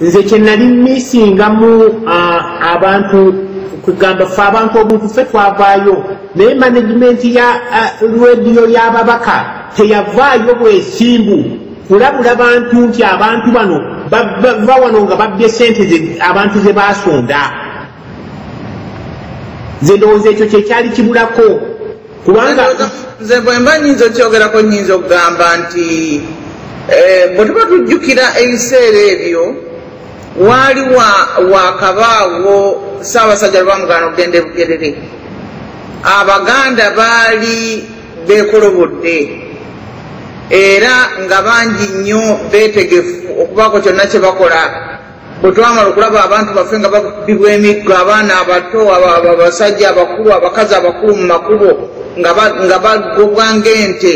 Nze kye nali misingamu, abantu kugamba ffe abantu obuntu ffe twavaayo, naye management ya rediyo y'ababaka teyavaayo bwesimbu kulabula bantu nti abantu bano bava wano nga babbye sente abantu ze basonda. Nze ndowooza ekyo kyekyali kibulako, kubanga Nze bwe mba nyinza okyogerako, nyinza okugamba nti bwe tuba tujjukira ebiseera ebyo, waali wakabaawo Ssaabasajja lwamugana okugenda ebugerere, Abaganda baali beekolobodde era nga bangi nnyo beetegefu okubaako kyonna kye bakola. Bwe twamala okulaba abantu baffe nga bakubibwa emiggo, abaana abato, abasajja abakulu, abakazi abakulu mu makubo nga bagobwa ng'ente,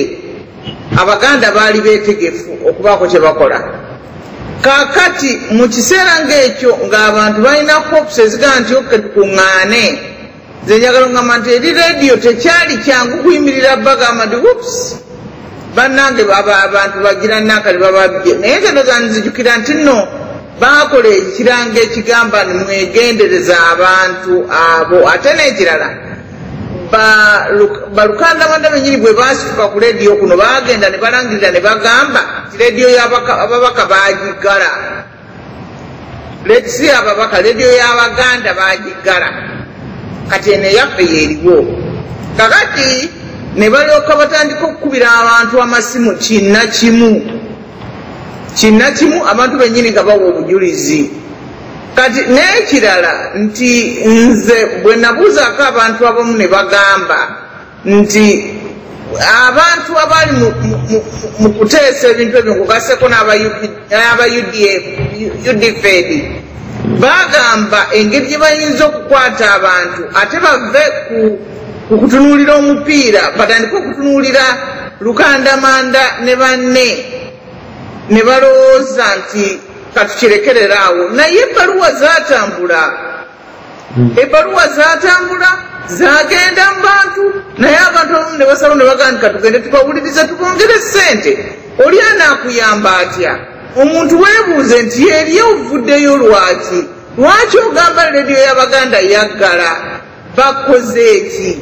Abaganda baali beetegefu okubaako kye bakola. Kaakati mu kiseera ng'ekyo ng'abantu balina hopes ezigamba nti okay, tukuŋŋaane, nze njagala okugamba nti eri rediyo tekyali kyangu kuyimirira bagamba nti whoops, bannange, abantu bagira nankali bababbye. Naye nze ndowooza nzijukira nti nno baakola ekirango ekigamba nimwegendereza abantu abo. Ate n'ekirala, balukandamanda benyini bwe basituka ku rediyo kuno, bagenda ne balangirira ne bagamba nti rediyo y'ababaka bagiggala, si ababaka, rediyo y'Abaganda bagiggala, kati eno eyaffe yeeriwo. Kakati ne balyoka batandika okukubira abantu amasimu kinna kimu kinna kimu, abantu bennyini nga bawa obujulizi. Kati n'ekirala nti nze bwe nabuuzaako abantu abamu ne bagamba nti abantu abaali mu kuteesa ebintu ebyo, nkugaseko n'aba UDF, UDFED, bagamba engeri gye bayinza okukwata abantu ate bave ku kutunuulira omupiira, batandike okutunuulira Lukandamanda ne banne, ne balowooza nti katukirekerera awo. Naye ebbaluwa zatambula, ebbaluwa zatambula, zagenda mu bantu, naye abantu abamu ne basalawo ne bagamba nti katugende tubawulirize, tubongere ssente. Oli anaakuyamba atya? Omuntu weebuuze nti eri ovuddeyo lwaki? Lwaki ogamba rediyo y'Abaganda yaggala? Bakoze eki?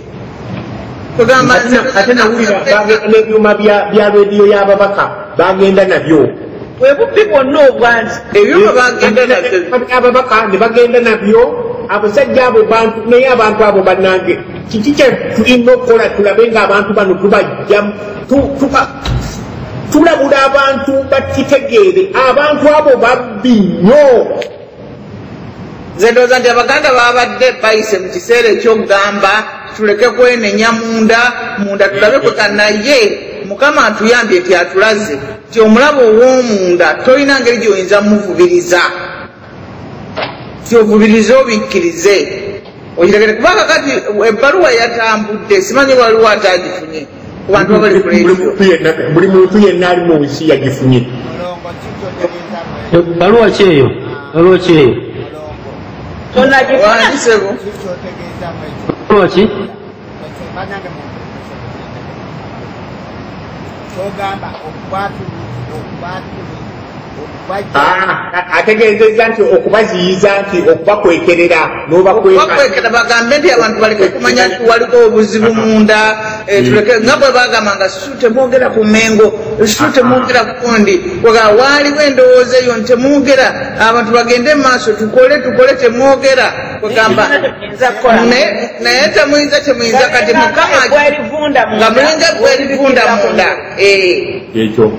Kugamba Ate nawulira bagenda n'ebyuma bya rediyo y'ababaka, bagenda nabyo. Bwe bubbi bwonna obwanzi. Ebyuma bagenda nabyo. Ababaka ne bagenda nabyo, abasajja abo bantu. Naye abantu abo bannange, kiki kye tulina okukola tulabe ng'abantu bano tubajja tulabula abantu bakitegeere, abantu abo babbi nnyo? Nze ndowooza nti Abaganda babadde bayise mu kiseera ekyokugamba tuleke kwenenya munda munda, tulabe kweka. Naye Mukama atuyambye nti atulaze nti omulaba ow'omunda tolina ngeri gy'oyinza muvubiriza, ti ovubirize obikkirize okitegere, kubanga kati ebbaluwa yatambudde, simanyi waliwo atagifunye ku bantu abali ku rediyo. Buli muntu yenna ali mu nsi yagifunye. Baluwa ki eyo? Baluwa ki eyo? Tonagifuna. Wangi sebo. Baluwa ki? Kyogamba okubajja Ategeezezza nti okubaziyiza, nti okubakwekerera n'obakweka. Bakwekera, bagambe nti abantu baleke kumanya nti waliko obuzibu munda, tuleke nga bwe bagamba nga su temwogera ku Mengo, su temwogera ku gundi. Wega waaliwo endowooza eyo nti temwogera, abantu bagende mu maaso, tukole tukole, temwogera. Kwegamba Tuyinza kukola. Naye temuyinza kyemuyinza kati Mukama Eggwa erivunda nga munda. mulinga eggwa erivunda munda. Ekyo.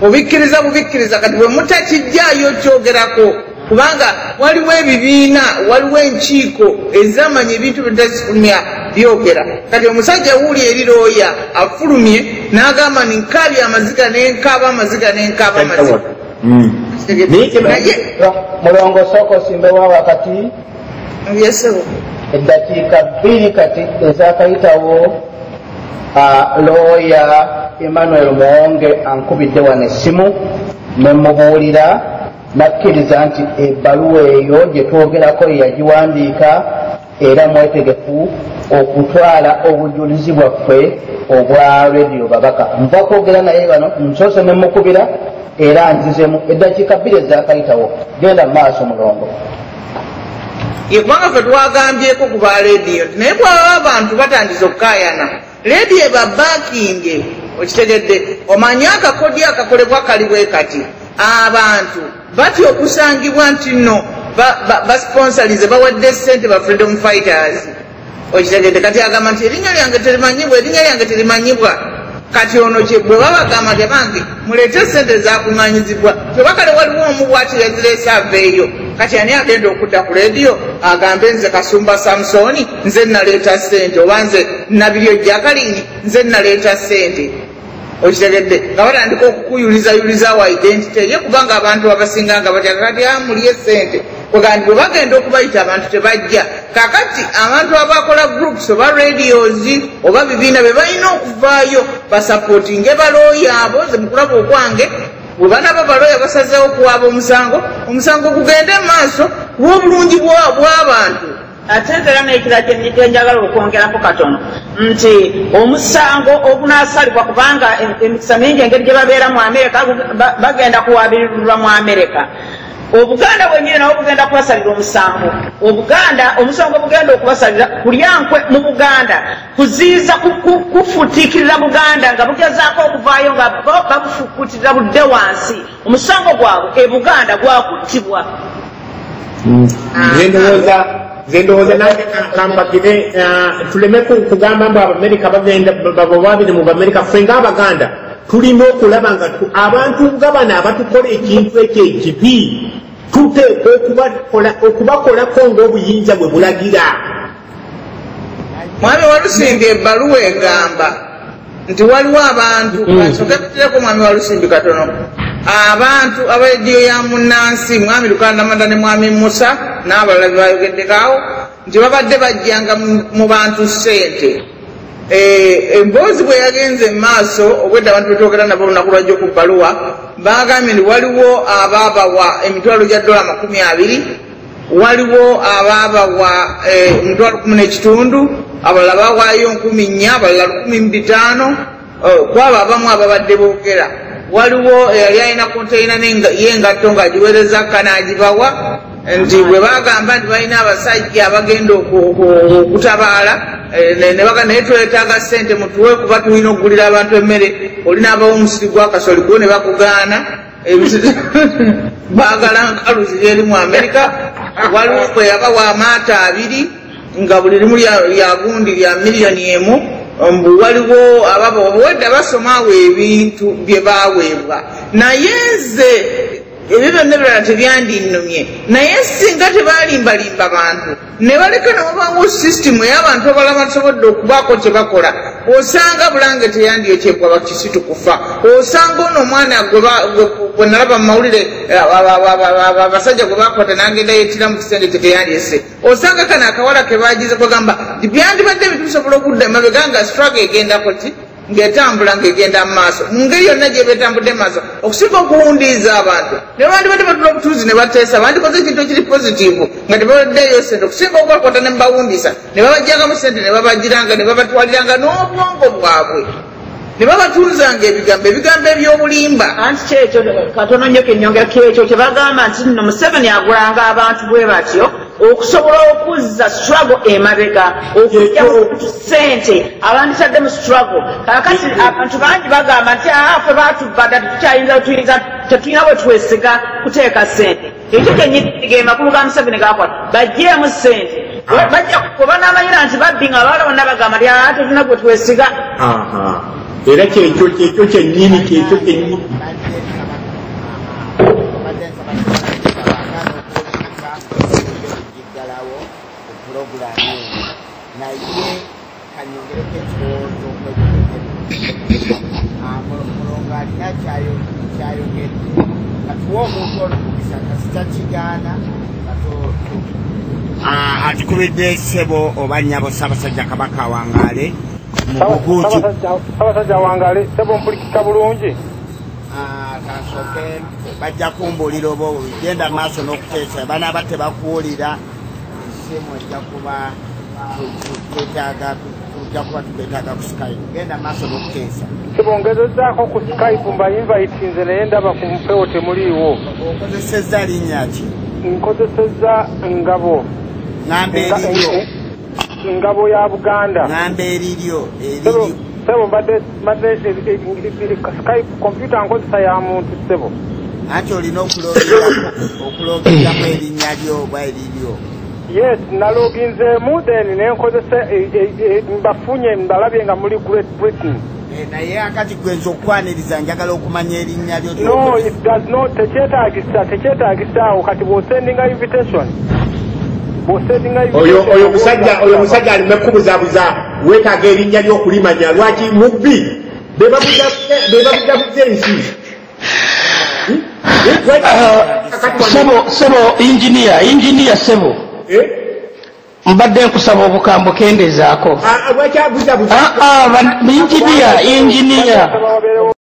Obikkiriza bubikkiriza. Kati bwe mutakijjaayo kyogerako, kubanga waliwo ebibiina, waliwo enkiiko ezamanya ebintu bitazifulumya byogera. Kati omusajja wuuli eri looya afulumye n'agamba ni nkaabye amaziga, nenkaaba amaziga, nenkaaba amaziga. Naye Naye Mulongo, sooka osimbewo wakati. Yes, ssebo. Eddakiika 2 kati ezakayitawo, looya Emmanuel Muwonge ankubidde wano essimu ne mubuulira nakkiriza nti ebbaluwa eyo gye twogerako ye yagiwandiika, era mwetegefu okutwala obujulizi bwaffe obwa rediyo babaka. Nva kwogera naye wano, nsoose ne mukubira. Era nzizemu eddakiika 2 ezaakayitawo. Genda mu maaso Mulongo. Ye kubanga ffe twagambyeko ku ba leediyo nti naye bwaba abantu batandise okukaayana, leediyo ebabaakinge. Okitegedde? Omanyi akakodyo akakolebwa kali bwe kati, abantu batya okusangibwa nti nno basponsorize, bawadde ssente ba freedom fighters. Okitegedde? Kati agamba nti erinnya lyange terimanyibwa, erinnya lyange terimanyibwa. Kati ono bwe babagamba nti abange muleete ssente zakuŋŋaanyizibwa, kyoba kale waliwo omu bw'ati yazireese aveeyo. Kati ani agenda okudda ku leediyo agambe nze Kasumba Samusoni nze naleeta ssente, oba nze Nabiryo Jacqueline nze naleeta ssente? Okitegedde? Nga batandika okukuyulizayuliza identity ye, kubanga abantu abasinga nga batya kati amulye ssente. Kwegamba bwe bagenda okubayita abantu tebajja. Kakati abantu abakola groups oba radios oba bibiina be balina okuvaayo basapootinge balooya abo. Nze mukulaba okwange, bwe banaba balooya basazeewo okuwaaba omusango, omusango gugende mu maaso kuba obulungi bw'abantu. Ate era n'ekirala kyenjagala okwongerako katono nti omusango ogunaasalibwa, kubanga emikisa mingi engeri gye babeera mu Amerika, bagenda kuwabirirwa mu Amerika. Obuganda bwennyini nabo bugenda kubasalira omusango. Obuganda omusango bugenda okubasalira kulyankwe mu Buganda, kuziiza kufuutiikirira Buganda nga bugezaako okuvaayo nga bo babufukutirira budde wansi. Omusango gwabwe e Buganda gwakuttibwa. Nze ndowooza nange kampagire, tuleme kugamba mbu Abamerika bagenda babawabire mu Bamerika. Ffe ng'Abaganda tulina okulaba nga abantu nga bano abatukola ekintu ekyo ekibi tuteekwa okubakolako ng'obuyinza bwe bulagira. Mwami Walusimbi, ebbaluwa egamba nti waliwo abantu, nsooke kutireko mwami Walusimbi katono, abantu abarediyo ya munnansi, mwami Lukandamanda ne mwami Musa n'abalala bebayogeddekaawo nti babadde bajjanga mu bantu ssente. Emboozi bwe yagenze mu maaso, obwedda abantu betwogera nabo olunaku lwajjo ku bbaluwa bagambye nti waliwo abaabawa emitwalo gya dola 20, waliwo abaabawa 15,000, abalala bawaayo 4,000, abalala 1500. Kwabo abamu ababadde boogera, waliwo eyali alina konteyina y'engatto ng'agiweereza kanaagibawa, nti bwe bagamba nti balina abasajja abagenda okutabaala, ne baga naye twetaaga ssente mutuwe kuba tulina okugulira abantu emmere, olina abawa omusiri gwa kasoli gwo ne bakugaana, baagala nkalu ziri eri mu Amerika. Waliwo bwe yabawa amaato 2 nga buli limu lya gundi lya miliyoni 1. Mbu waliwo ababa obwedda basoma awo ebintu bye baweebwa. Naye nze ebyo byonna ebirala tebyandinumye, naye singa tebalimbalimba bantu ne baleka ne wabawo sisitimu ey'abantu abalala basobodde okubaako kye bakola, osanga Bulange teyandiyokyebwa bakisitu kufa. Osanga ono omwana gwe nalaba mu mawulire, abasajja gwe bakwata n'agenda yettira mu kisenge kye, teyandyese. Osanga kano akawala ke bagize, kwegamba byandibadde ebintu bisobola okudda emabega nga struggle egendako ki, ng'etambula ng'egenda mu maaso mu ngeri yonna gye betambudde mu maaso, okusinga okuwundiiza abantu. Ne bandibadde batula obutuuzi ne bateesa, bandikoze ekintu ekiri positive nga tebabaddeeyo sente, okusinga okubakwata ne mubawundisa ne babajjangamu sente ne babagiranga ne babatwaliranga n'obwongo bwabwe ne babatunzanga ebigambo eby'obulimba. Anti kyekyo katono nnyo kenyongera kyekyo kye bagamba nti nno Museveni agulanga abantu bwe batyo okusobola okuzza struggle emabega, okujja mu ssente abanditadde mu struggle. Kakati abantu bangi bagamba nti aa, ffe batubba dda, tetukyayinza, tuyinza tetulina bwe twesiga kuteeka ssente. Ekyo kyennyini ge makulu ga Museveni gakola, baggyemu ssente. Bajja bwe banaamanyira nti babbi nga abalala bonna bagamba nti aa, tetulina gwe twesiga. Aha. Era kyekyo kyennyini, kyekyo kyennyini. Mbadde nsaba n'okuwuliriza okugiggalawo ku pulogulaamu eno, naye kanyongereko ekirowoozo kwekyo. Mulongo alina kyayogedde, katuwe omuntu ono mukisa, kasita kigaana. Atukubidde ssebo oba nnyabo. Ssaabasajja Kabaka awangaale mu buguuti. Ssaabasajja awangaale. Ssebo, mpulikika bulungi? Kansooke bajja kumbuulira oba genda maaso n'okuteesa. Banaaba tebakuwulira, essimu ejja kuba twetaaga. Tujja kuba tukwetaaga ku Skype. Genda maaso n'okuteesa. Sebo, ngezezaako ku Skype, mba invitinze, naye ndaba ku mpewo temuliiwo. Okozesezza linnya ki? Nkozesezza Ngabo. Ŋŋamba eriryo. Ngabo ya Buganda. Ŋŋamba eriryo, eriryo. Sebo, mbadde Skype computer nkozesa ya muntu, sebo. Anti olina okulogeramu erinnya lyo oba eriryo. Yes, naloginzeemu, then nenkozesa, mbafunye, mbalabye nga muli Great Britain. Naye akati gwe nze okukwaniriza, njagala okumanya erinnya lyo. No, it does not, tekyetagisa, tekyetagisa awo. Kati bw'osendinga invitation, bw'osendinga Oyo musajja alime kubuzabuza. Weetaaga erinnya ly'okulimanya. Lwaki mubbi? Be babuzabuza ensi. Sebo, sebo engineer, engineer sebo. Eh? Mbadde nkusaba obukambwe kendezaako. Ah, lwaki abuzabuza? Ah, ah, engineer, engineer. Wabeerewo.